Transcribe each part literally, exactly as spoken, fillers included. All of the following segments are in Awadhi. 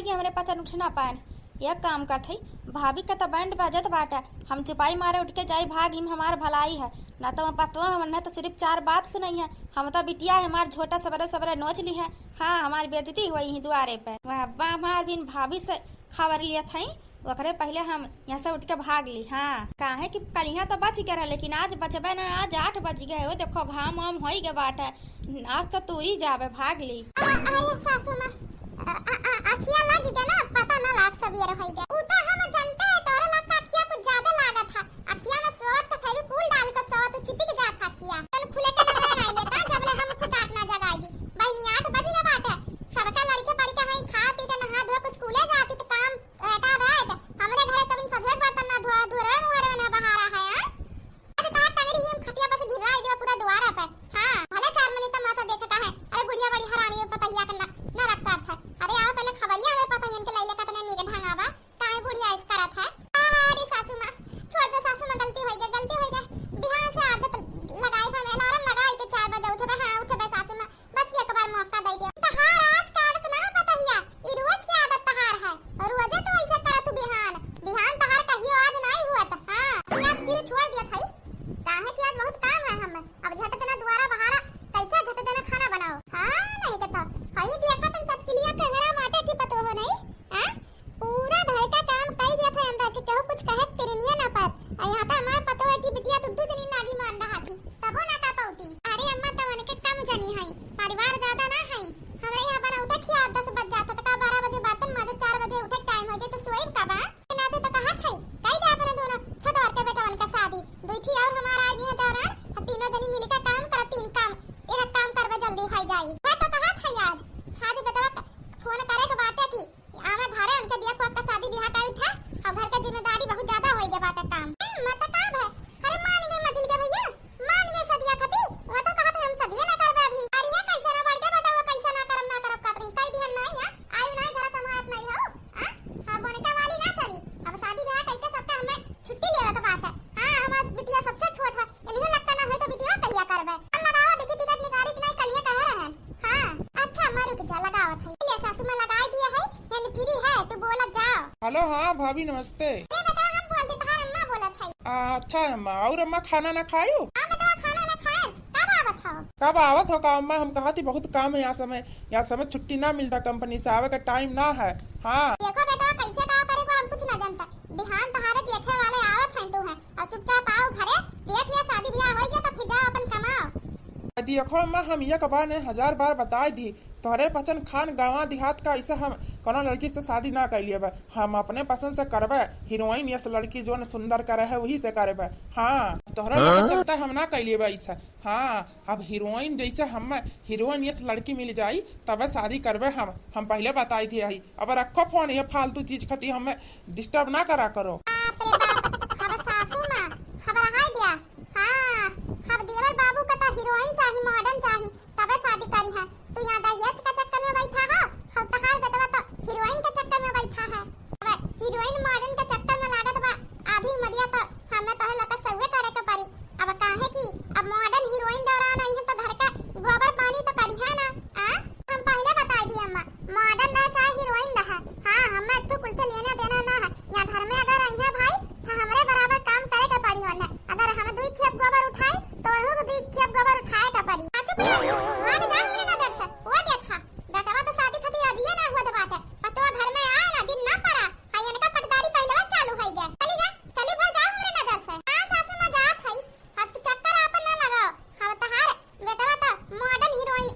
कि हमरे पाछन उठ ना पाएन। एक काम करत हई, भाभी का त बैंड बाजत बाटे, हम चुपाई मारे उठ के जाई भाग, इम हमार भलाई है, ना त पतोह हमन है त सिर्फ चार बात सुनइहैं। हम त बिटिया है, हमार झोटा सबरे सबरे नोच लिहैं। हाँ, हमार बेइज्जती होई ही दुआरे पे। वह अब्बा हमार बिन भाभी से खबर लियत हई, ओकरे पहिले हम यहाँ से उठ के भाग ली। हाँ, काहे कि कलिहा त बच गए रहे, लेकिन आज बचबे ना, आज आठ बज गए। वो देखो, घाम वाम होई गए बाटे, आज त तूरी जाबे, भाग ली। अरे, अरे सासू माँ, अ-, अ-, अ-, अखिया लागी गए ना, पता ना लाग सबेर होई गए। उ त हम जानते हैं, तोहरे लोग का अखिया कुछ ज्यादा लागत है। अखिया में सोवत त फेविकोल डाल के सोवत, चिपक जात है अखिया। तन खुले के नंबर आई लेता, जब ले हम खुद आँख ना जगाई दी। बहनी, आठ बज गए बाटे, सबका लड़के पड़ के हैं, खा पी के नहा धो के स्कूले जाती त काम राइट, राइट। हमरे घरे तबिन सजवे के बर्तन ना धोआ, धुरवे मुहरवे ना बहारा है, हाँ? अरे तहार टंगरी ही हम खटिया पर से गिरवाई देवा पूरा दुआरा पर। हाँ, भले चार मनी तमाशा देखता है। अरे बुढ़िया बड़ी हरामी है, पतहिया के ना, ना रखता अर्थ है। अरे आवा पहले खबरिया हमरे पतहियन के लैले कतने नीक ढंगा बा। काहे बुढ़िया इस करत है? अरे सासू माँ, छोड़ दो सासू माँ, गलती होई गई, गलती होई गई। बिहान से आदत लगाई हम, अलार्म लगाई के चार बजे उठबे, हाँ उठबे सासू माँ। बस एक बार मौका दे दे। तहार आज का आदत ना है पतहिया, ई रोज के आदत तहार है। रोजे तू ऐसे करत तू बिहान, बिहान तहार कहियो आज नहीं हुआ त। हाँ, ई आज फिर छोड़ दिया था। काहे कि आज बहुत काम है हम। अब झट देना दुआरा बहारा, कैका झट देना खाना बनाओ। हाँ, नहीं के तो। हई देखा तुम चटकिलिया के घरा माटे की पतो हो नहीं? हाँ? पूरा घर का काम कई दिया था अंदर के, केहू कुछ कहे के तिरनिया ना पात। आ यहाँ त हमार पतोह की बिटिया दू दू जनी लागी मान रहा थी, तबो ना का पौती। अरे अम्मा, तवन के कम जनी हई, परिवार ज्यादा ना हई। हमरे यहाँ बनौता खिया दस बज जाता त का बारह बजे बर्तन माजे, चार बजे उठे के टाइम हो जाए त सोए का बा? ना दे त कहा थई, कई दे अपने दोनों छोटवर के बेटवन का शादी। दुई ठी और हमार आई है दौरान, हम तीनों जनी मिलकर काम करब, तीन काम, एक काम करबे जल्दी हो जाई। मैं तो कहा थई आज, आज बेटवा फोन करे के बाटे की आवे घरे, उनके दिया पुआ का शादी बियाह करी था, अब घर के जिम्मेदारी बहुत ज्यादा होई गए बाटे काम। ए, मैं तो का भे, अरे मान गए मझिल के भैया, मान गए सदिया खती, वो तो कहत हम सदिया ना करबे अभी। अरे ये कैसे ना बढ़ गया बेटा, वो कैसे ना करब, ना करब कतरी, कई दिहन नहीं है, आयु नहीं घर संभालत नहीं हो, आ? हाँ, बोनका वाली ना चली, अब शादी बियाह कई के सबका हमें छुट्टी लेवे के बाटे। हाँ, हमार बिटिया सबसे छोट है, इन्हीं लगता ना होई तो बिटिया कहिया करबे? हम लगावा देखी टिकट निकारी कि नहीं, कलिया कहे रहन। हाँ, अच्छा अम्मा रुक जा, लगावत है। ये सासू माँ लगाई दिया है, यानी फ्री है, तू बोलत जाओ। हेलो, हाँ भाभी नमस्ते। ए बेटा, हम बोलते, तहार अम्मा बोलत है। आ, अच्छा अम्मा, और अम्मा खाना ना खायू? हाँ बेटा, खाना ना खाए, कब आवत हो? कब आवत हो का अम्मा, हम कहा थी बहुत काम है यहाँ समय, यहाँ समय छुट्टी ना मिलता, कंपनी से आवे का टाइम ना है। हाँ। देखो बेटा, कैसे का करे को हम कुछ ना जानता, बिहान तहारे देखे वाले आवत हैं तू है, और चुपचाप आओ घरे, देख लिया शादी बियाह होई गया तो फिर जाओ अपन कमाओ। देखो अम्मा, हम एक बार ने हजार बार बताई दी, तोहरे पसंद खान गाँव देहात का ऐसे हम कोनो लड़की से शादी ना कर लिए बा। हम अपने पसंद से करबे, हीरोइन यस लड़की जोन सुंदर करे है वही से करबे। हाँ, तोहरे लोग के चलते हम ना कर लिए बा ऐसे। हाँ, अब हीरोइन जैसे हम हीरोइन यस लड़की मिल जाई तबे शादी करबे हम। हम पहले बताई थी यही। अब रखो फोन, ये फालतू चीज खती हमें डिस्टर्ब ना करा करो। बाप रे बाप, हमार सासू माँ, हमार हाय दिया। हाँ, हम देवर बाबू का तो हीरोइन चाही, मॉडर्न चाही, तबे शादी करी है। तू यहाँ दहेज का चक्कर में बैठा है, हम तहार बेटवा तो हीरोइन के चक्कर में बैठा है। अब हीरोइन मॉडर्न के चक्कर में लागत बा, आधी उमरिया तो हमें तोहरे लोग के सउए करे के पड़ी। अब काहे कि अब मॉडर्न हीरोइन दौरान आई है तो घर का गोबर पानी तो करी है ना। आ? हम पहले बताई दी अम्मा, मॉडर्न रहे चाहे हीरोइन रहे, हाँ, हमें तू कुल से लेना देना ना है। यहाँ घर में अगर आई है भाई, तो हमरे बराबर काम करे के पड़ी। वरना अगर हम दुई खेप गोबर उठाई, तो वहू के दुई खेप गोबर उठाए के पड़ी। आ, चुप रह, भाग जा हमरे नजर से। वो देखा, बेटवा तो शादी खातिर राजिए ना हुआ बाटे, पतोह घर में आए ना, दिन ना पड़ा, हाय इनका पटदारी पहलवा चालू होई गया। चली जा, चली भाई, जाओ हमरे नजर से। हाँ सासू माँ, जात हई, हाथ चक्कर आपन ना लगाओ, हम तहार बेटवा तो मॉडर्न हीरोइन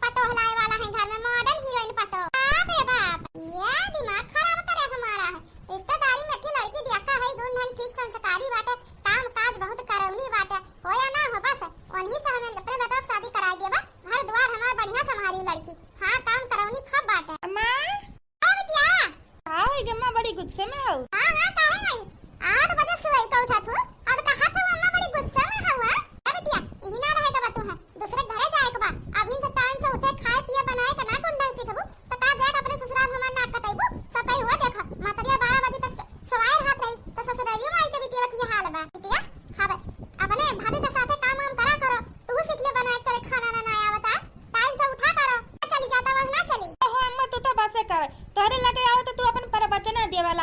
पतोह लाए वाला है घर में, मॉडर्न हीरोइन पतोह। बाप रे बाप, ये दिमाग खराब करे हमारा है। रिश्तेदारी में अच्छी लड़की देखा है, गुण ढंग ठीक संस्कारी बाटे, काम काज बहुत करौनी बाटे, हो या ना हो बस वही से हमें अपने बेटवा के शादी कराई देबा। घर द्वार हमार बढ़िया संभाली लड़की। हाँ, काम करौनी खूब बाटे। अम्मा। ओ बिटिया। का होई गे अम्मा, बड़ी गुस्से में हऊ? हाँ, हाँ, काहे नहीं? आठ बजे सोई के उठा तू, और कहा तू अम्मा बड़ी गुस्से में हऊ, हाँ? ए बिटिया, यही ना रहे के बा तू है, दूसरे घरे जाए के बा। अभी से टाइम से उठे, खाए पिए, बनाए के ना गुण ढंग सीखबू, तो का जाके अपने ससुराल हमार नाक कटेबू? सब कही हुआ देखा, मतरिया बारह बजे तक से सोवाए रहत रही, तो ससुरालियों में आई के बिटिया की हाल बा। बिटिया, हाँ, अपने भाभी के साथे काम वाम करा करो, तू सीख ले बनाए, तोरे खाना ना, ना आवता। टाइम से उठा करो। चली जाता, वह ना चली। ओहो अम्मा, तू तो बसे कर, तोहरे लगे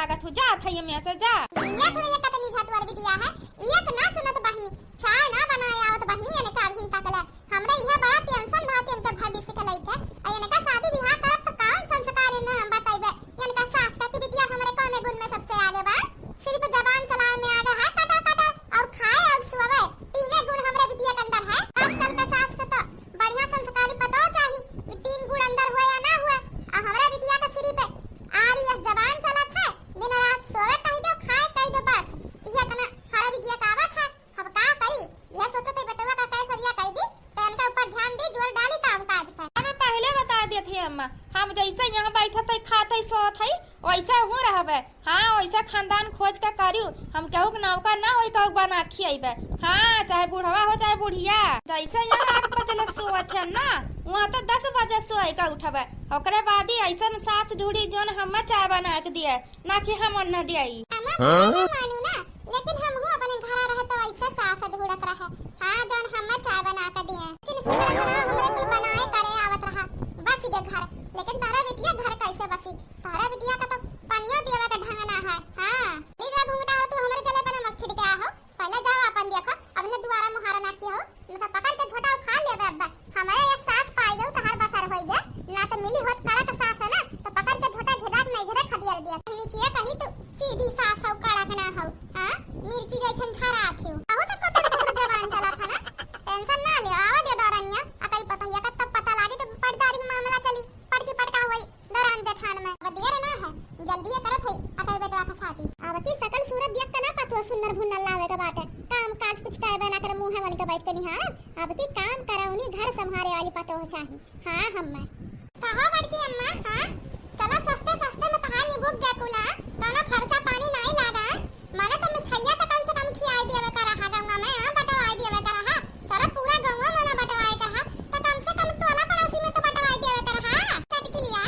लागत हो, जात है ये में से जा। ये तो ये कतनी झटुअर बिटिया है, एक ना सुनत बहिनी, चाय ना बनाए आवत बहिनी, इनका अभी तक ले। हमरे इहे बड़ा tension रहत इनके भविष्य के लइके। आ इनका शादी बियाह करब त कौन संस्कार इन्हें हम बतइबे? इनका सास का कि बिटिया हमरे कौने गुण में सबसे आगे बा? सिर्फ जबान चलावे में आगे है, कटर कटर, और खाए और सोवे, तीने गुण हमरे बिटिया के अंदर है। आजकल का सास का तो बढ़िया संस्कारी पतोह चाही, ई तीन गुण अंदर हुए या ना हुए। आ हमरे बिटिया का सिर्फ आर एस जबान चलत है, दिन रात सोवे कहि दो, खाए कहि दो, बस इहे तना हमारे बिटिया का आवत है। अब का करी? यह सोचत है बेटवा का कैसरिया कह दी, तो इनका ऊपर ध्यान दी, जोर डाली काम काज पे। अब पहले बता देत है अम्मा, हम जैसे यहाँ बैठत है, खात है, सोत है, वैसे हूँ रहबे। हाँ, वैसे खानदान खोज के करू, हम केहू के नौकर ना होई, केहू के बना खियाइबे। हाँ, चाहे बुढ़वा हो, चाहे बुढ़िया, जैसे यहाँ आठ बजे ले सोवत है ना, वहाँ तो दस बजे सोए के उठबे। ओकरे बाद ही ऐसन सास ढूंढी, जोन हमें चाय बना के दिए। ना कि हम ओन्ना दियाई। अम्मा, हाँ? भले ना मानू ना, लेकिन हमहू अपने घरा रहे तो ऐसे सास ढूंढत रहे। हाँ, जौन हम्मे चाय बना के दिए। लेकिन शुक्र है ना, हमरे कुल बनाए करे आवत रहा, बस ये घर। लेकिन तोहरे बिटिया घर कैसे बसी? तोहरे बिटिया का तो पनियो दियावे का ढंग ना है। हाँ, ई जो घूंघटा हो, तू हमरे जले पर नमक छिड़के आहो। पहले जाओ अपन देखो, अबले दुआरा मुहारा ना किए हो, न तो पकड़ के झोटा उखाड़ लेबे। अब हमरे ये सास पाई गई, तहार बसर होई गया, ना तो मिली होत कड़क सास है ना, तो पकड़ के झोटा घेरा के नहीं घेरा खदिया दिया। कहनी किए कही तू सीधी सास हो, कड़क ना हो, हाँ, मिर्ची जैसन झरात हो। बहुत कटर कटर जबान चला था ना, tension ना ले, आवा दे दौरनिया, अकई पतहिया का तब पता लागे जब पटदारी के मामला चली, पटकी पटका हुई। दौरान जेठान में अब देर ना है, जल्दी ये करत है अतई बेटवा का शादी। अब की सकल सूरत देख के ना पतोह सुन्नर भुन्नर लावे के बाटे, काम काज कुछ करबे ना करे, मुँहे बन के बैठ के निहारब। अब की काम करौनी घर संभारे वाली पतोह चाही। हाँ अम्मा। कहो बड़की अम्मा, हाँ चला सस्ते सस्ते में तहार निबुक गया कुला, कौनो खर्चा पानी नाई लागा। मने तो मिठाइया तो कम से कम खियाए देवे का रहा गंगा में, हाँ बटवाए देवे का रहा, तोरा पूरा गंगा में ना बटवाए का रहा, तो कम से कम टोला पड़ोसी में तो बटवाए देवे का रहा। चटकिलिया।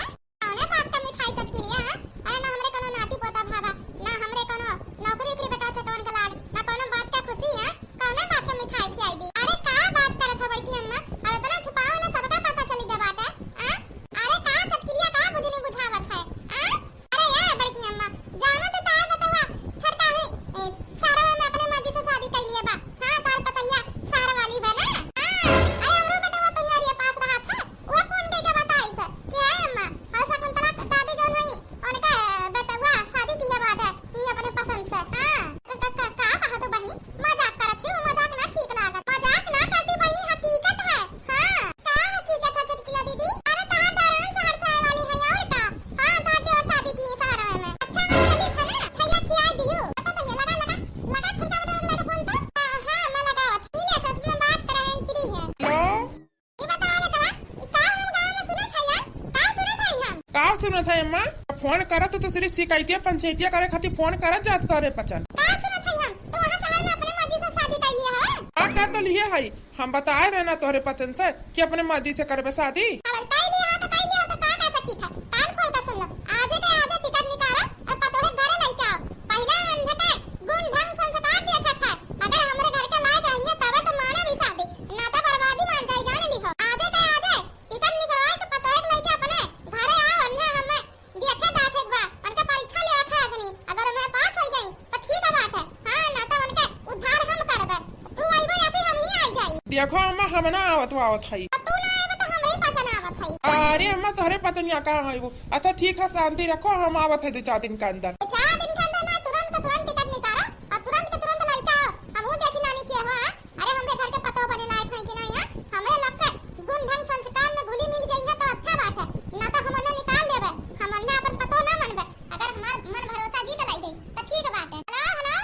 कौने बात का मिठाई चटकिलिया, हाँ? अरे ना हमरे कोनो नाती पोता भावा, ना हमरे कोनो नौकरी उकरी बेटा चटवन के लाग, ना कोनो बात का खुशी, हाँ? कौने बात का मिठाई खियाई दी? अरे का बात करत हो बड़की अम्मा? अब इतना छुपाओ ना, सबका पता चली गया बात है, हाँ? अरे का चटकिलिया का बुझनी बुझावत है, हाँ? अरे ए बड़की अम्मा, जानो तो तार बेटवा छोटका है, ए, सारा में अपने मर्जी से शादी कर लिए बा। हाँ, तार पतैया शहर वाली बा ना? हाँ, अरे हमरो बेटवा तो यार ये पास रहा था, वो फोन करके बताई से कि है अम्मा, और शकुंतला के दादी जौन है, उनका बेटवा शादी किया बाटे, ई अपने पसंद से। हाँ, क-, क-, क-, का कहा तू बहनी? मजाक करत थी, वो मजाक ना ठीक लागत। मजाक ना करती बहनी, हकीकत है। हाँ, का हकीकत है चुटकिला दीदी? अरे तहार दौरान शहर से आए वाली है और का? हाँ, तहार देवर शादी की शहर में। अच्छा, हम चली था ना, थैया खिया दियो। अब तो ये लगा, लगा, लगा छोटका बेटा लगा फोन तो। हाँ, हाँ, मैं लगावत। ई ले सस में बात करे हैं, फ्री है। हेलो। ई बताओ बेटवा, ई का हम गाँव में सुनत है यार? का सुनत है हम? का सुनत है अम्मा? फोन करत तो सिर्फ शिकायतिया पंचायतिया करे खातिर फोन करत जात तोरे पचन। का सुनत है हम? तू वहाँ शहर में अपने मर्जी से शादी कर लिया है? का कर तो लिए है? हम बताए रहे ना तोहरे पचन से कि अपने मर्जी से करबे शादी। अब कई लिया हो तो कई लिया हो तो का कर सकी था? कान खोल कर सुन लो। आजे के आजे टिकट निकालो और पतोहे घरे लेके आओ। पहले अंध के गुण ढंग संस्कार देखा था। अगर हमरे घर के लायक रहिए तबे तो माने भी शादी, ना तो बर्बादी मान जाए जान ली हो। आजे के आजे टिकट निकलवाए के पतोहे के लेके अपने घरे आओ, अन्ना हमें देखे दाखे के बा, उनके परीक्षा लेवा था अग्नि, अगर ओमे पास हो गई तो ठीक बात है, हाँ ना तो उनके उद्धार हम करबे। तू अइबो या फिर हम ही आई जाई? देखो अम्मा, हम ना आवत आवत हई। अब तू ना आइबो तो हमरे पचन आवत हई। अरे अम्मा, तोहरे पचनिया कहाँ है वो? अच्छा ठीक है, शांति रखो, हम आवत है दो चार दिन के अंदर। दो चार दिन के अंदर ना, तुरंत के तुरंत टिकट निकालो और तुरंत के तुरंत लइका आओ, हम वो देखी नानी के हो, हाँ? अरे, हमरे घर के पतोह बने लायक है कि नहीं, हाँ? हमरे लोग के गुण ढंग संस्कार में घुली मिल जाइए तो अच्छा बात है, ना तो हम उन्हें निकाल देबे, हम उन्हें अपन पतोह ना मनबे। अगर हमार मन भरोसा जीत लाई गई तो ठीक बात है। हेलो, हेलो,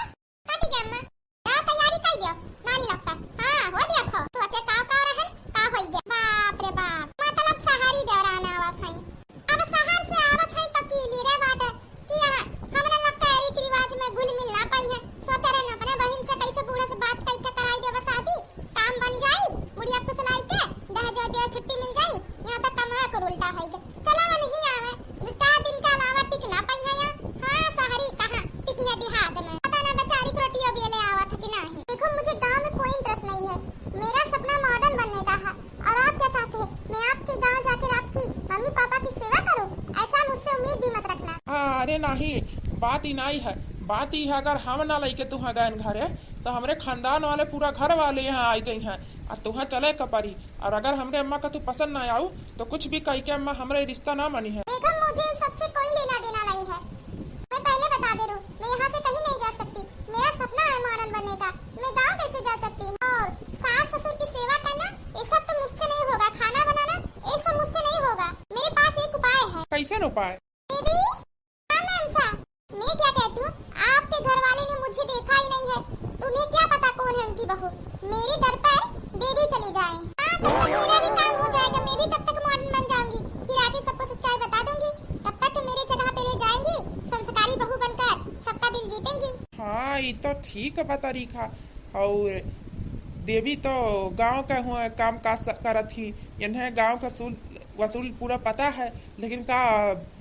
कटी के अम्मा, का तैयारी कर दियो, नानी लोग का। हाँ, हो दिया खो, सोचे का का रहन, का होई गया। बाप रे बाप, मतलब सहारी देवरान आवत है। अब शहर से आवत है तो की ली रे बाटे कि यहाँ हमरे लोग के रीति रिवाज में घुल मिल ना पाई है। सोचे रहन अपने बहिन से कैसे बूढ़ा से बात कई के कराई देबे शादी, काम बन जाई, बुढ़िया फुसलाई के दहेज दे छुट्टी मिल जाई। यहाँ तक कमाए को उल्टा होई के चलो वो नहीं आवे, दो चार दिन के अलावा टिक ना पाई है यहाँ। हाँ, शहरी कहाँ टिकी है देहात में, पता ना बेचारी को रोटियो बेले आवत है कि नहीं। देखो, मुझे गाँव में कोई इंटरेस्ट नहीं है, मेरा सपना मॉडल बनने का है। और आप क्या चाहते हैं, मैं आपके गांव जाकर आपकी मम्मी पापा की सेवा करूं? ऐसा मुझसे उम्मीद भी मत रखना। अरे नहीं, बात ई नाई है, बात ई है, अगर हम ना लइके तुहाँ गएन घरे, तो हमरे खानदान वाले, पूरा घर वाले यहाँ आई जइहैं, आ तुहाँ चले क परी। और अगर हमरे अम्मा का तू पसंद ना आऊ, तो कुछ भी कहिके अम्मा हमरे रिश्ता ना मनिहैं। देखो, मुझे इन सबसे कोई लेना देना नहीं है। मैं पहले बता दे रही हूँ, मैं यहाँ से कहीं नहीं जा सकती। मेरा सपना है मॉडर्न बनने का, मैं गाँव कैसे जा सकती हूँ? और सास ससुर की सेवा करना, ये सब तो मुझसे नहीं होगा। खाना बनाना, ये सब मुझसे नहीं होगा। मेरे पास एक उपाय है। कैसन उपाय? बेबी, हाँ मेमसा, मैं क्या कहती हूँ, आपके घर वाले ने मुझे देखा ही नहीं है, तुम्हें क्या पता कौन है उनकी बहू। मेरे दर पर देवी चली जाए। हाँ, तब तक मेरा भी काम हो जाएगा, मैं भी तब तक मॉडर्न बन जाऊंगी, फिर आके सबको सच्चाई बता दूंगी। तब तक मेरे जगह पे रह जाएंगी, संस्कारी बहू बनकर सबका दिल जीतेंगी। हाँ, ये तो ठीक बा तरीका। और देवी तो गांव का हुआ काम काज स-, करत ही, इन्हें गांव का सूल वसूल पूरा पता है, लेकिन का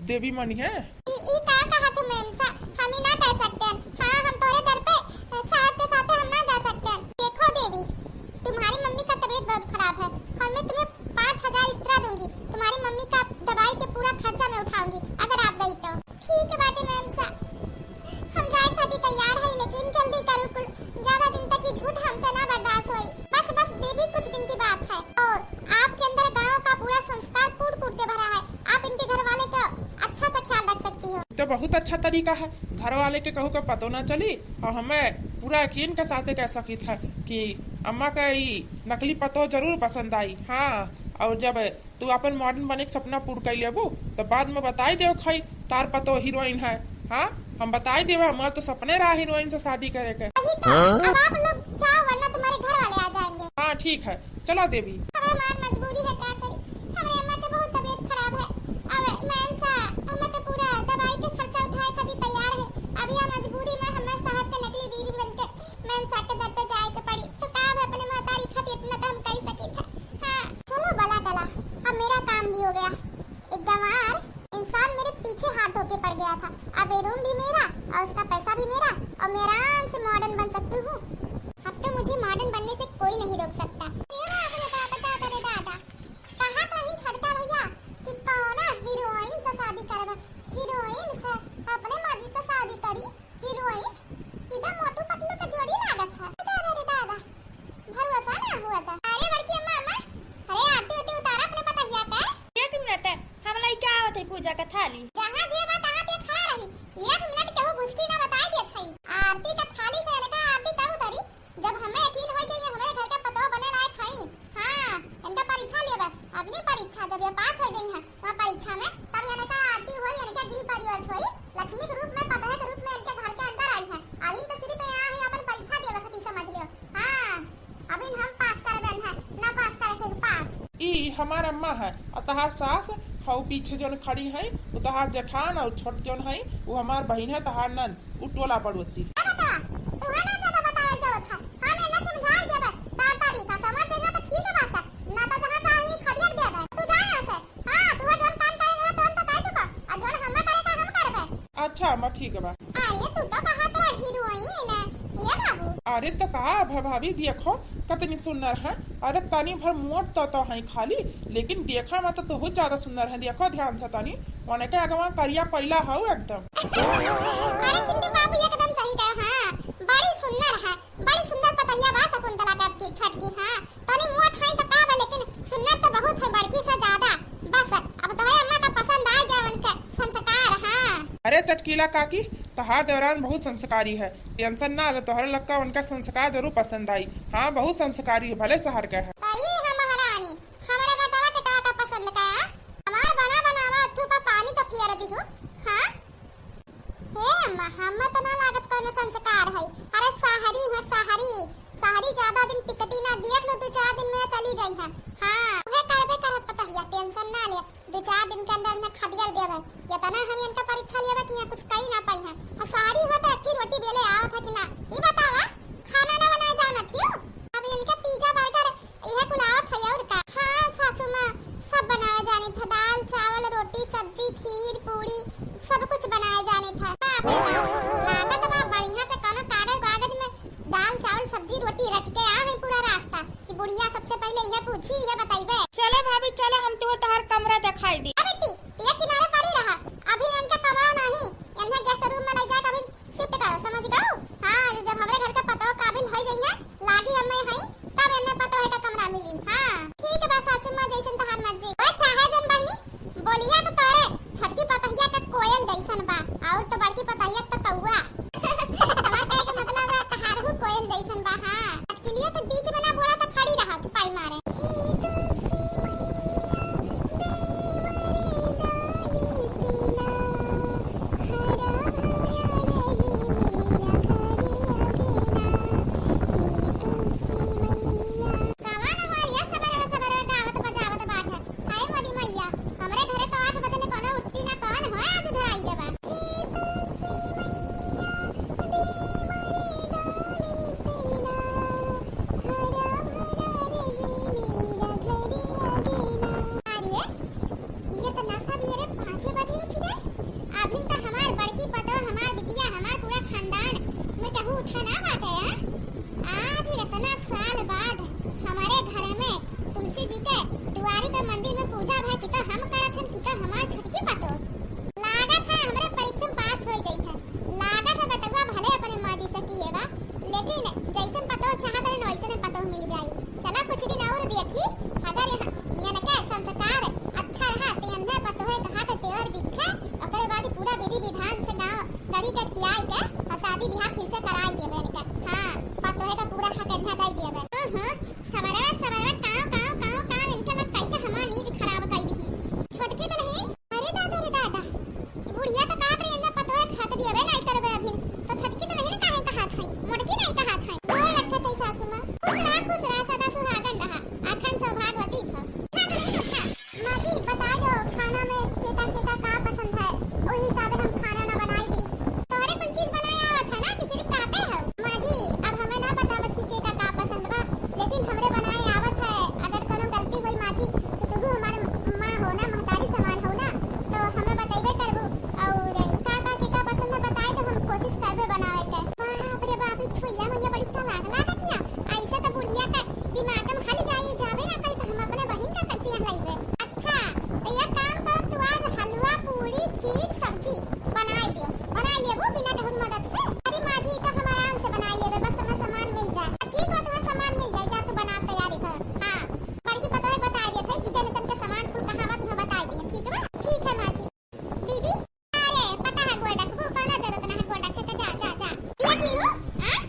देवी मनिहैं? ई, ई का कहत हो मेमसा? हम ही ना कह सकते हैं। हाँ, हम तोरे दर पे, अ, साहब के साथे हम ना जा सकते हैं। देखो देवी, तुम्हारी मम्मी का तबीयत बहुत खराब है और मैं तुम्हें पाँच हजार extra दूंगी। तुम्हारी मम्मी का दवाई के पूरा खर्चा मैं उठाऊंगी, अगर आप गई तो। ठीक है बाटे मेमसा, हम जाए खातिर तैयार है, लेकिन जल्दी करो कुल, ज्यादा दिन तक ये झूठ हमसे ना बर्दाश्त होई। बस, बस देवी, कुछ दिन की बात है। और आपके अंदर गांव का पूरा संस्कार कूट कूट के भरा है, आप इनके घर वाले का अच्छा सा ख्याल रख सकती हो। तो बहुत अच्छा तरीका है, घर वाले के कहू का पतो ना चली और हमें पूरा यकीन के साथे कह सकित है कि अम्मा का ई नकली पतो जरूर पसंद आई। हाँ, और जब तू अपन मॉडर्न बने के सपना पूर कर लेबू, तो बाद में बताई देव खाई तार पतो हीरोइन है। हाँ, हम बताई देवे, हमार तो सपने रहा हीरोइन से शादी करे के। वही तो, हाँ? अब आप लोग जाओ, वरना तुम्हारे घर वाले आ जाएंगे। हाँ, ठीक है, चला देवी। अब हमार मजबूरी है, का करी, हमरे अम्मा के बहुत तबीयत खराब है। अब मेमसा अम्मा के पूरा दवाई के खर्चा उठाए खातिर तैयार है। अब यह मजबूरी में हमारे साहब के नकली बीवी बन के मेमसा के दर पे जाए के पड़ी। तो का, अब अपने महतारी खातिर इतना तो हम कह सकी थे। हाँ, चलो बला टला, अब मेरा काम भी हो गया। एक गंवार इंसान मेरे पीछे हाथ धो के पड़ गया था। अब ये रूम भी मेरा और उसका पैसा भी मेरा और मैं आराम से मॉडर्न बन सकती हूँ। अब तो मुझे मॉडर्न बनने से कोई नहीं रोक सकता। अरे बाप रे बाप, दादा रे दादा, कहा तो नहीं छोटका भैया कि कौना हीरोइन से शादी करबा, हीरोइन से अपने मर्जी से शादी करी। हीरोइन, ई तो मोटू पतलू के जोड़ी लागत है। दादा रे दादा, भरोसा ना हुआ था। अरे बड़की अम्मा, अम्मा, अरे आरती उरती उतारा अपने पतहिया का। एक मिनट, हम लइके आवत है पूजा का थाली। जहाँ जे बा तहाँ पे खड़ा रही, एक मिनट केहू घुसकी ना बताई देत है। आरती का थाली से इनका आरती तब उतरी, जब हमें यकीन हो जाइए हमारे घर के पतोह बने लायक है। हाँ, इनका परीक्षा लेबे, अग्नि परीक्षा, जब ये पास हो गई हैं वहाँ परीक्षा में, तब इनका आरती होई, इनका गृह प्रवेश होई, लक्ष्मी के रूप में, पतोह के रूप में इनके घर के अंदर आई हैं। अभी तो सिर्फ यहाँ है अपन परीक्षा देवे खातिर, समझ लियो। हाँ, अभी हम पास करबे हैं, ना पास करे के पास। ई हमार अम्मा है, और तहार सास हऊ पीछे जौन खड़ी है, वो तहार जेठान, और छोट जौन है, वो हमार बहिन है, तहार नंद। उ टोला पड़ोसी। ए बेटवा, तुहे ना ज्यादा बतावे के जरूरत है। हम एने समझाई देबे, तार तरीका समझ जइबे तो ठीक बात है, ना तो जहाँ से आई खदेड़ देबे। तू जा यहाँ से। हाँ, तुहे जौन काम करे के रहे, तौन तो कह चुका, आ जौन हमें करे का हम करबे। अच्छा अम्मा, ठीक बा। अरे तू तो कहा तो हीरोइन है, ये बाबू। अरे तो का भा-, भाभी देखो, कतनी सुंदर है। अरे तनी भर मोट तो, तो है खाली, लेकिन देखा में तो तोहू ज्यादा सुंदर है। देखो ध्यान से तनी, ओने के अगवा करिया पइला हऊ एकदम। अरे चिंटू बाबू एकदम सही कहे, हाँ, बड़ी सुंदर है, बड़ी सुंदर पतहिया बा शकुंतला के अब की छठ की, हाँ, तनी मोट है तो का बा, लेकिन सुंदर तो बहुत है, बड़की से ज्यादा। बस अब तोहरे अम्मा का पसंद आ गया उनके संस्कार, हाँ। अरे चटकीला काकी, तहार देवरान बहुत संस्कारी है, tension ना ले, तोहरे लक्का उनका संस्कार जरूर पसंद आई। हाँ, बहुत संस्कारी है, भले शहर का है। तो ई है महारानी, हमरा बेटवा टटवा का पसंद का? हमार बना बनावा अथू पर पानी तो फेर दिहू। हाँ? हे अम्मा, हमें तो ना लागत कौनो संस्कार है। अरे शहरी है, शहरी। शहरी ज्यादा दिन टिकती ना, देख लो दो चार दिन में चली जाई है। हाँ, उहे करबे करब पतहिया, tension ना ले। दो चार दिन के अंदर में खदेड़ देबे। इतना हम इनका परीक्षा लेबे कि यहाँ कुछ कही ना पाई है। आ शहरी हो तो एक ही रोटी बेले आवत है कि ना? ई बतावा, खाना ना बनाए जानत हियो? अब इनके pizza burger इहे कुल आवत है और का? हाँ सासू माँ, सब बनावे जाने थे, दाल, चावल, रोटी, सब्जी, खीर, पूड़ी, सब कुछ बनावे जाने थे। बाप रे बाप, लागत बा बढ़िया से कोनो कागज वागज में दाल, चावल, सब्जी, रोटी रट के आ है पूरा रास्ता कि बुढ़िया सबसे पहले इहे पूछी, इहे बताइबे। चलो भाभी, चलो, हम तुहे तोहार कमरा दिखाई दी। अरे बेटी, ये किनारे पड़ी रहा, अभी इनका कमरा नहीं, इन्हें लड़ी के खियाई के और शादी बियाह फिर से कराई देबे इनके। हाँ, पतोहे का पूरा हकन्हा दई देबे। हम्म, सबरवा, सबरवा, काव, काव, काव, काव, इनके मत कई के हमार नींद खराब कई दिही। छोटकी दुलहिन, अरे दादा रे दादा, ई बुढ़िया तो कहत रही, इनका पतोहे के हक देबे नहीं करबे अभी, तो छोटकी दुलहिन काहे कहत है, मोटकी नहीं कहत है। गोड़ रखे थे सासू माँ। खुश रहा, खुश रहा, सदा सुहागन रहा, अखन सौभागवती भव। उठा दुलहिन, उठा। माँ जी, बता दो, खाना में केका, केका का पसंद है, ओही हिसाबे हम खाना ना बनाई दी। तोहरे कुल चीज बनाए आवत है ना, कि सिर्फ कहते हो? माँ जी, अब हमें ना पता बा कि केका का पसंद बा, लेकिन हमरे बनाए आवत है। अगर कोनो गलती होई माँ जी, तो तुहू हमार माँ हो ना, महतारी समान हो ना, तो हमें बतइबे करबू। और का का केका पसंद है बताए, तो हम कोशिश करबे बनावे के। बाप रे बाप, ई छुइया मुइया बड़ी चालाक लागत हिया। ऐसे तो बुढ़िया के दिमाग में हल जाई, जाबे ना करी, तो हम अपने बहिन का कैसे यहाँ लइबे? अच्छा, तो एक काम करो, तू आज हलवा, पूरी, खीर, सब्जी बनाई दियो, बनाई लेबो बिना केहू मदद से। अरे माँ जी, तो हम आराम से बनाई लेबे, बस हमें सामान मिल जाए। ठीक बा, तुम्हें सामान मिल जाए, जा तू बना, तैयारी कर। हाँ, बड़की पतोह बताई देत है कि जन जन के सामान कुल कहाँ बा, तुम्हें बताई दिए, ठीक बा? ठीक है माँ जी। दीदी, अरे पता है गोड़ रखबो, कौनो जरूरत ना है गोड़ रखे के, जा, जा, जा। देख लियो, हाँ?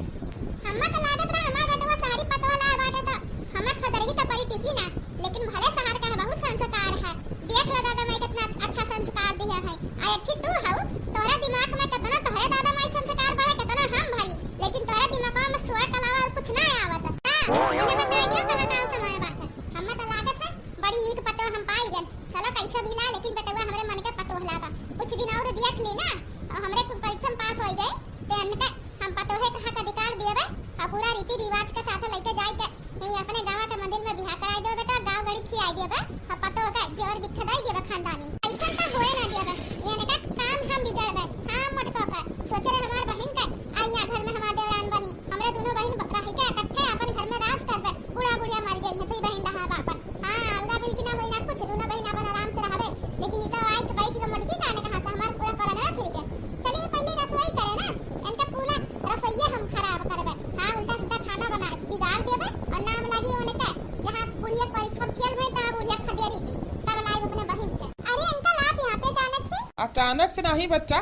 हम्मा तो लागत रहा हमार बेटवा शहरी पतोह लाए बाटे तो हमें खदरही का परी टिकी ना, लेकिन भले शहर का है, बहुत संस्कार है। देख लो दादा माई कितना अच्छा संस्कार दिया है। आ एक तू हऊ, तोहरा दिमाग में कितना तोहरे दादा माई संस्कार भरे, कितना हम भरी, लेकिन तोहरे दिमाग में सोए के अलावा और कुछ ना आवत। हाँ, मैंने बताया क्या कहाँ का सामान बाटे। हम्मा तो लागत है बड़ी नीक पतोह हम पाई गन। चलो कैसे भी ला, लेकिन बेटवा हमरे मन के पतोह लागा। कुछ दिन और देख ली ना, और हमरे कुल परीक्षा में पास हो गए, ते इनके हम पतोहे का हक अधिकार दिए बे, और पूरा रीति रिवाज के साथ लेके जाए के यही अपने गाँव के मंदिर में बियाह कराई देबे बेटा, गाँव गड़ी खियाई देबे, और पतोह का जेवर बिखदाई देबे खानदानी। ऐसा तो होए ना देबे, ये इनका काम हम बिगड़बे। हाँ मोटको का, सोच रहे हमार बहिन के, आई यहाँ घर में हमार देवरान बनी। हमरे दोनों बहिन ब-, रह के इकट्ठे अपन घर में राज करबे। बूढ़ा बुढ़िया मर जाई है, दुई बहिन रहा बापन। हाँ, अलगा बिलगी ना होई ना कुछ, दोनों बहिन अपन आराम से रहबे। लेकिन ई तो आई के बैठ के मोटकी काने कहाँ से हमार पूरा परनवा फिर के। चलिए पहले रसोई करे ना, इनके पूरा रसोइये हम खराब करबे। हाँ, उल्टा सीधा खाना बना बिगाड़ देबे और नाम लागी उनके, जहाँ बुढ़िया परीक्षा में फेल भई तहाँ बुढ़िया खदेरी थी, तब लाई अपने बहिन के। अरे अंकल, आप यहाँ पे अचानक से? अचानक से नहीं बच्चा,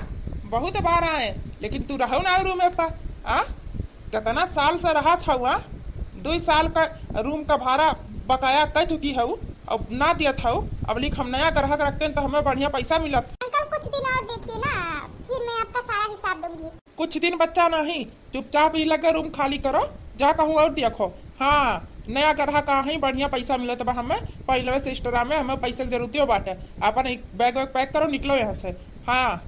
बहुत बार आए, लेकिन तू रहो ना रूम में पा, आ? कितना साल से रहत हऊ, आ? दुई साल का रूम का भाड़ा बकाया कर चुकी हऊ, अब ना दियत हऊ, अब लिख हम नया ग्राहक रखते हैं तो हमें बढ़िया पैसा मिलत। अंकल, कुछ दिन और देखिए ना, फिर मैं आपका सारा हिसाब दूंगी। कुछ दिन बच्चा नहीं, चुपचाप ही लगे रूम खाली करो, जा कहूँ और देखो। हाँ, नया ग्राहक आ ही, बढ़िया पैसा मिलत बा हमें, पहले से extra में हमें पैसे की जरूरतियो बाटे। अपन एक बैग वैग पैक करो, निकलो यहाँ से। हाँ,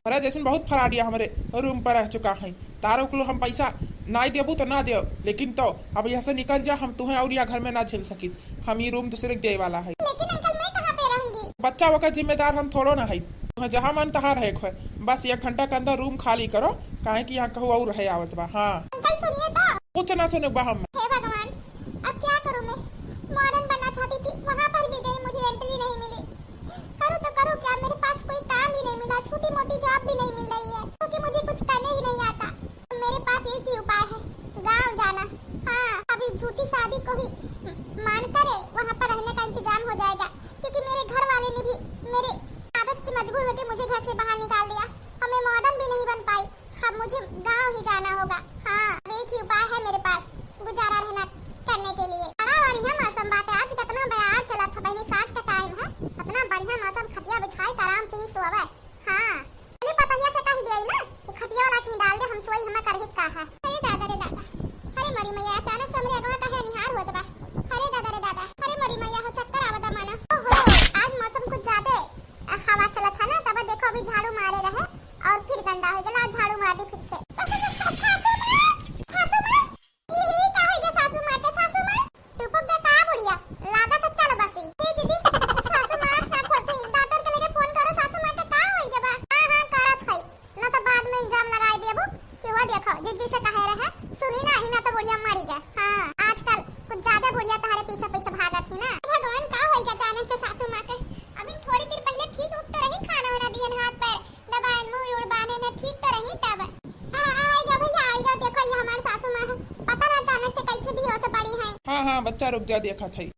अरे जैसन बहुत फराडिया हमरे रूम पर रह चुका है। तारो कुल हम पैसा नाई देबू तो ना देव, लेकिन तो अब यहाँ से निकल जा, हम तुम्हें और या घर में ना झेल सकित। हम ये रूम दूसरे के देवे वाला है। लेकिन अंकल, मैं कहाँ पे रहूंगी? बच्चा वकर जिम्मेदार हम थोड़ो ना है। तुम्हें जहाँ मन तहाँ रहे खोए, बस एक घंटा के अंदर रूम खाली करो, काहे कि यहाँ कहूँ और रहे आवत बा। हाँ। अंकल सुनिए तो। कुछ ना सुने बा हम। हे भगवान, अब क्या करूँ मैं? मॉडर्न बनना चाहती थी, वहाँ पर भी गई, मुझे एंट्री नहीं मिली। करूँ तो करूँ क्या, मेरे पास कोई काम भी नहीं मिला, छोटी मोटी जॉब भी नहीं मिल रही है, क्योंकि मुझे कुछ करने ही नहीं आता। मेरे पास एक ही उपाय है, गांव जाना। हाँ, अब इस झूठी शादी को ही मान कर वहाँ पर रहने का इंतजाम हो जाएगा, क्योंकि मेरे घर वाले ने भी मेरे आदत से मजबूर होकर मुझे घर से बाहर निकाल दिया और मैं मॉडर्न भी नहीं बन पाई। अब मुझे गांव ही जाना होगा। हाँ, अब एक ही उपाय है मेरे पास गुजारा रहना करने के लिए। बड़ा बढ़िया मौसम बाटे आज, कितना बयार चलत है बहनी, सांझ का टाइम है, इतना बढ़िया मौसम, खटिया बिछाई के आराम से ही सोवे। हाँ, चली पतोहिया से कह दिया ना कि खटिया वाला कहीं डाल दे, हम सोई, हमें करही का है। अरे दादा रे दादा, अरे मोरी मैया, अचानक से हमरे अगवा काहे निहार होत बा। अरे दादा रे दादा, अरे मोरी मैया हो, चक्कर आवत बा मानो। ओहो, आज मौसम कुछ ज्यादा हवा चलत है ना, तब देखो अभी झाड़ू मारे रहे और फिर गंदा हो गया, झाड़ू मार दी फिर से। सासू माँ, सासू माँ, ई, ई का होइ गया सासू माँ के, सासू माँ? टुपुक दे का बुढ़िया? लागत है चल बसी। हे दीदी, सासू माँ आँख ना खोलती। डॉक्टर के लगे फोन करो, सासू माँ के का होइ गया बा? हाँ, हाँ, करत है। ना तो बाद में इल्जाम लगाई देबू कि वो देखो, जिज्जी से कहे रहे, सुनी ना ही, ना तो बुढ़िया मरी गया। हाँ, आजकल कुछ ज्यादा बुढ़िया तुम्हारे पीछे पीछे भागत ही ना। भगवान, का होइ गया अचानक से सासू माँ के? अभी थोड़ी देर पहले ठीक उठ तो रही, खाना वाना दिहन, हाथ पैर दबाइन, मुंह उड़ बाने ने ठीक तो रही तब। आ, आएगा भैया, आएगा। देखो, ये हमारे सासू माँ है, पता ना अचानक से कैसे बेहोश पड़ी हैं। हाँ, हाँ, बच्चा, रुक जा, देखत है।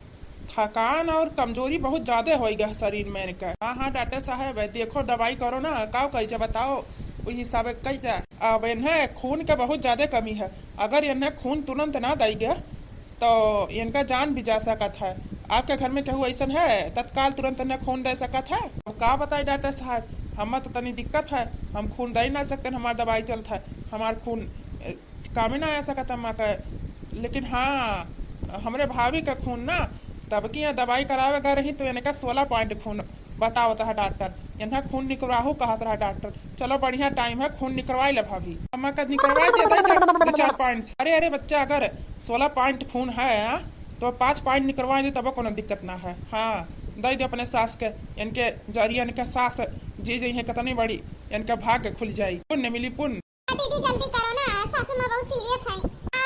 थकान और कमजोरी बहुत ज्यादा होइगा शरीर में इनका। हाँ, हाँ, डॉक्टर साहब, देखो, दवाई करो ना, का कही जा, बताओ। उ हिसाबे कई जा। अब इन्हें खून के बहुत ज्यादा कमी है, अगर इन्हें खून तुरंत ना दई गए तो इनका जान भी जा सकत है। आपके घर में केहू अइसन है तत्काल तुरंत इन्हें खून दे सकत है? अब का बताई डॉक्टर साहब, हमें तो तनी दिक्कत है, हम खून दे ना सकते, हमार दवाई चलत है, हमार खून, ए, कामे ना आ सकत है अम्मा के। लेकिन हाँ, हमरे भाभी का खून ना, तब की यहाँ दवाई करावे गए रही तो इनका सोलह पॉइंट खून बतावत रहा डॉक्टर, इन्हें खून निकलवाहू कहत रहा डॉक्टर। चलो बढ़िया टाइम है, खून निकलवाई ले भाभी। अम्मा का निकलवाई दे, दे, दे, दो चार पॉइंट। अरे, अरे बच्चा, अगर सोलह पॉइंट खून है, हाँ, तो पाँच पॉइंट निकलवाई दे, तब कोनो दिक्कत ना है। हाँ, दे दे अपने सास के, इनके जरिए इनके सास जी जी हैं कितनी बड़ी, इनका भाग्य खुल जाई, पुण्य मिली, पुण्य। दीदी जल्दी करो ना, सासू माँ बहुत सीरियस है। आ,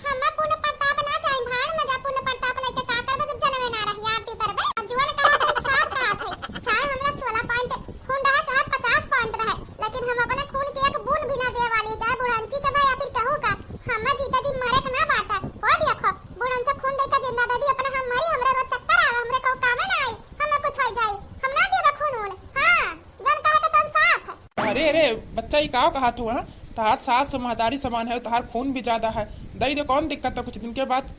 हम पुण्य प्रताप ना चाही, भाड़ में जा पुण्य प्रताप लेके का करबे जब जनमे ना रही, आरती उतरबे। आ जुअन कहा थे, साफ कहा थे, चाहे हमरा सोलह पॉइंट खून रहे, चाहे पचास पॉइंट रहे, लेकिन हम अपने खून के एक बूंद भी ना दे वाली, चाहे बुढ़ंची के भाई या फिर केहू का। हम जीते जी मरे के ना बाटे। हो देखो, बुढ़ंचो खून दे के जिंदा दे दी, अपने हम मरी, हमरे रोज चक्कर आवे, हमरे को कामे ना आई, हमें कुछ हो जाई, हम ना देबे खून वून। हाँ, जन कहे के तन साफ। अरे, अरे, बच्चा, ई का कहत हुआ? तहार सास महतारी समान है, तहार खून भी ज्यादा है। दई दे, कौन दिक्कत है? कुछ दिन के बाद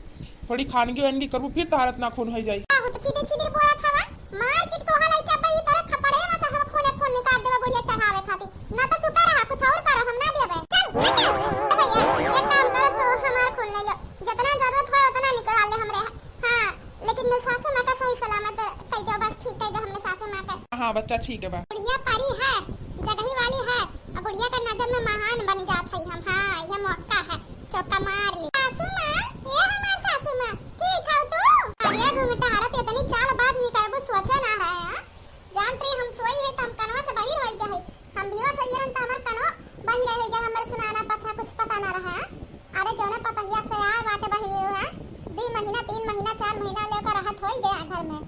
थोड़ी खानगी वानगी करबू, फिर तहार इतना खून हो जाई। आहो, तो चीटिर चीटिर बोलत हवा। मार के तोहा लइके अब ई तोरे थप्पड़े में से हम खूने खून निकाल देबे बुढ़िया चढ़ावे खातिर। ना तो चुपे रहा, कुछ और करो, हम ना देबे। चल, हट यहाँ से। ए भैया, एक काम करो, तू हमार खून ले लो। जितना जरूरत हो, उतना निकाल ले हमरे। हाँ, लेकिन सासू माँ का सही सलामत कई दो, बस ठीक कई दो हमने सासू माँ का। हाँ बच्चा, ठीक है बा। बुढ़िया परी है, जगही वाली है, और बुढ़िया का नजर में महान बन जात है हम। हाँ, ये मौका है, चौका मार ली। सासू माँ, ये हमार सासू माँ, ठीक हो तू? अरे घुंघटारत इतनी चाल बाज निकलबू, सोचे ना रहे हैं। जानत रही हम सोई है तो हम कनवा से बहिर होई गए है। हम भी सोई रहन तो हमार कनवा बहिर रह गया, हमारे सुनाना पथरा कुछ पता ना रहा। अरे जौने पतहिया से आए बाटे बहिनी हुआ, दू महीना, तीन महीना, चार महीना ले ओकर रहत होई गया घर में।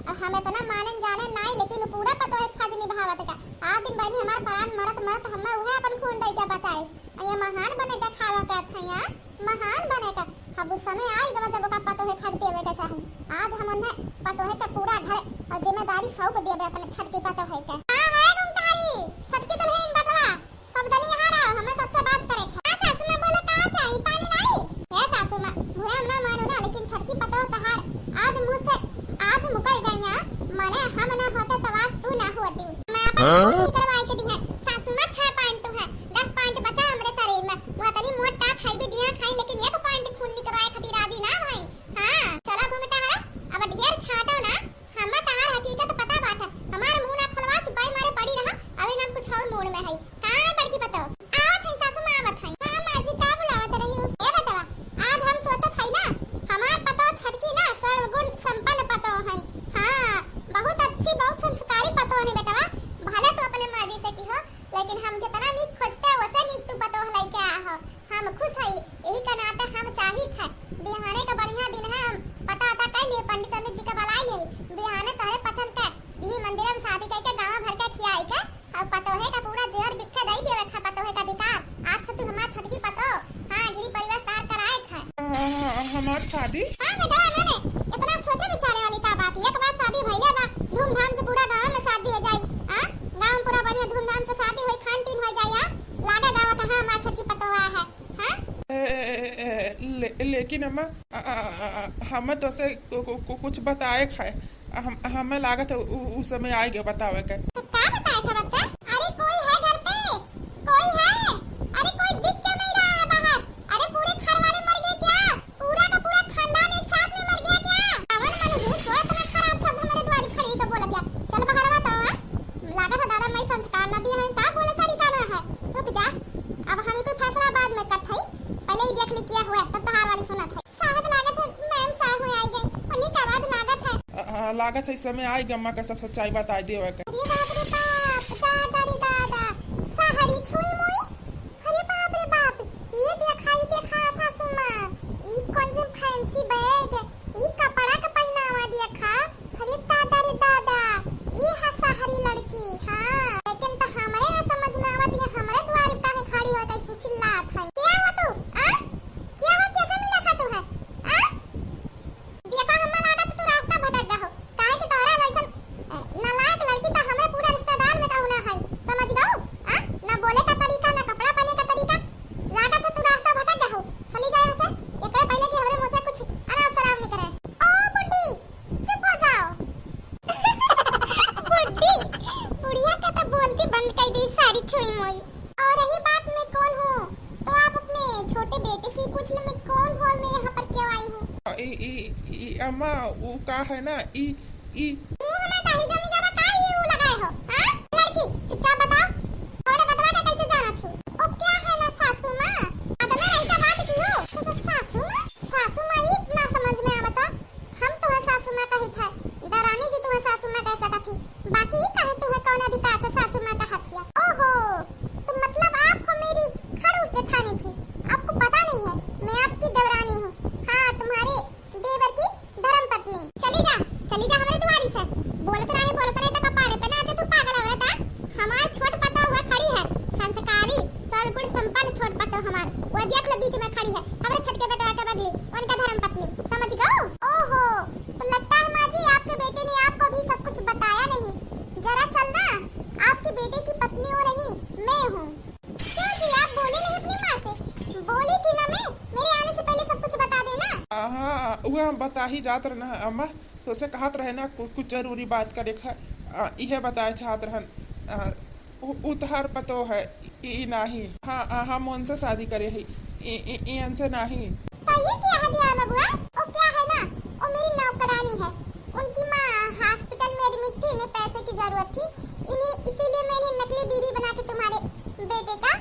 अब हम इतना मानन जाने नाई, लेकिन उ पूरा पतोहे के फर्ज निभावत का। आज दिन बहिनी हमार प्राण मरत मरत हमें उहे अपन खून दे के बचाइस। आ ये महान बने देखावा के अथैया, महान बने का। अब उ समय आई गवा जब ओका पतोहे खातिर देवे के चाही। आज हम उन्हें पतोहे का पूरा घर और जिम्मेदारी सौंप देबे अपने छोटकी पतोहे के। हाँ, है घुंघटारी, छोटकी दुल्हन बटवा। सब जनी यहाँ रहो, हमें सबसे बात करे के। हाँ सासू माँ, बोलो का चाही, पानी लाई? हे सासू माँ, बुरा हम ना मानो ना, लेकिन छोटकी पतोह तहार आज मुँह से, आज मुकर गई है, माने हम ना होते तो आज तू ना होती। मैं अपन हाँ? खून निकलवाई के दी है। सासू माँ, छह पॉइंट तू है, दस पॉइंट बचा हमरे शरीर में। वो इतनी मोट का खाई भी दिया खाई, लेकिन एक पॉइंट खून निकलवाए खातिर राजी ना भाई। हाँ, चला घुंघटारा, अब ढेर छाटो ना, हमें तहार हकीकत पता बाटे। हमार मुंह ना खोलवा, चुपाई मारे पड़ी रहा। अभी हम कुछ और मूड में है। कहाँ है बड़की पतोह? आवत है सासू माँ, आवत है। हाँ माँ जी, का बुलावत रही हो? ए बेटवा, आज हम सोचत है ना, हमार पतोह छोटकी ना सर्वगुण संपन्न पतोह है। हाँ, बहुत अच्छी, बहुत संस्कारी पतोह है बेटवा। भले तू अपने मर्जी से की हो, लेकिन हम जितना नीक खोजते हैं, वैसे नीक तू पतोह लेके आ हो। हम खुश हई, यही के नाते हम चाहित है, बिहाने का बढ़िया दिन है, हम पता अता कई लिए, पंडित उंडित जी के बुलाई लिए, बिहाने तोहरे पसंद के घी मंदिर में शादी करके गाँव भर के खियाई के, और पतोहे का पूरा जेवर बिखे दई देवे खा, पतोहे का अधिकार। आज से तू हमार छोटकी पतोह, हाँ, घिरी परिवार तहार कराए खा। आ, हमार शादी? हाँ बेटा, ना ने, इतना सोचे विचारे वाली का बात, एक बार शादी भैया बा, धूमधाम से पूरा गाँव में शादी हो जाई, हाँ, गाँव में पूरा बढ़िया धूमधाम से शादी होई, खान पीन हो जाई, हाँ, लागा गावा कहाँ हमार छोटकी पतोह है। हाँ? ए, ए, ए, ए, ले, लेकिन अम्मा, आ, आ, आ, आ, हमें तो से कु-, कु-, कु-, कुछ बताए खाए। हम, हमें लागत है उ, उ समय आए गए बतावे के। तो का बताए था बच्चा? अरे कोई है घर पे? कोई है? अरे कोई दिख क्यों नहीं रहा है बाहर? अरे पूरे घर वाले मर गए क्या? पूरा का पूरा खानदान एक साथ में मर गया क्या? अवन मन हूँ सोच में खराब सब हमारे द्वारी खड़ी के बोलत या। चल बाहर बता, हाँ? लागत है दादा मैं संस्कार ना दिए हैं, का बोले तरीका ना है। रुक जा, अब हम तो फैसला बाद में करत हई, पहले ही देख ली क्या हुआ, तब तहार वाली सुनत है। साहब लागत है, मैम साहब हुए आई गए, उन्हीं का आवाज लागत है। आ, आ, लागत है इस समय आई गम्मा का सब सच्चाई बताई देवे के। अरे बाप रे बाप, दादा रे दादा, साहरी छुई मुई। अरे बाप रे बाप, ये देखा, ये देखा सासू माँ, ई कौन से फैंसी बैग, ई कपड़ा का पहनावा देखा। अरे दादा रे दादा, ई है शहरी लड़की, हाँ। लेकिन तो हमरे ना समझ में आवत, ये हमरे द्वार पे काहे खड़ी होत है, चिल्लात है। क्या हो तू, आ? क्या हो, कैसे मिला था तू है, आ? देखा, हम्मा लागत तू रास्ता भटक गया हो, काहे कि तोहरा जैसन, ए, नालायक लड़की तो अम्मा, उ का है ना, ई, ई मुंह में दही जमी गवा, का ये उ लगाए हो, हाँ? लड़की, चुपचाप बताओ, और गदवा के कैसे जानत हो? ओ, क्या है ना सासू माँ, अदमे रह के बात की हो। स-, स-, सासू माँ, सासू माँ, ई ना समझ में आवत हो। हम तुहे सासू माँ कहित है, दरानी जी तुहे सासू माँ कह सकत ही, बाकी ई काहे तुहे कौन अधिकार से सासू माँ कहत हिया? ओहो, तो मतलब आप हो मेरी खड़ूस जेठानी जी, आपको पता नहीं है, मैं आपकी देवरानी हूँ। हाँ, तुम्हारे देवर की धर्म पत्नी। चली जा, चली जा हमरे दुआरी से। बोलत रहे, बोलत रहे तो कपारे पे नाचे तू पागल औरत, आ? हमार छोट पतोह हुआ खड़ी है, संस्कारी, सरगुण संपन्न छोट पतोह हमार। वो देख लो बीच में खड़ी है, हमरे छोटके बेटवा के बगली, उनका धर्म पत्नी। समझ गओ? ओहो, तो लगता है माँ जी आपके बेटे ने आपको अभी सब कुछ बताया नहीं। दरअसल ना, आपके बेटे की पत्नी हो रही मैं हूँ। क्यों जी, आप बोले नहीं अपनी माँ से? बोली थी ना मैं, मेरे आने से पहले सब कुछ बता देना। हाँ, वह हम बता ही जात रहना है अम्मा, तो से कहत रहे ना कुछ, कुछ जरूरी बात करे है, आ, इहे बताए चाहत रहन। आ, उ, उ तहार पतोह है, ई, ई नाही। हाँ, आ, हम उनसे शादी करे ही, ई, ई, ई इनसे नाही। तो ये क्या है दिया बबुआ? वो क्या है ना, वो मेरी नौकरानी है, उनकी माँ हॉस्पिटल में एडमिट थी, इन्हें पैसे की जरूरत थी, इन्हें, इसीलिए मैं इन्हें नकली बीवी बना के तुम्हारे बेटे का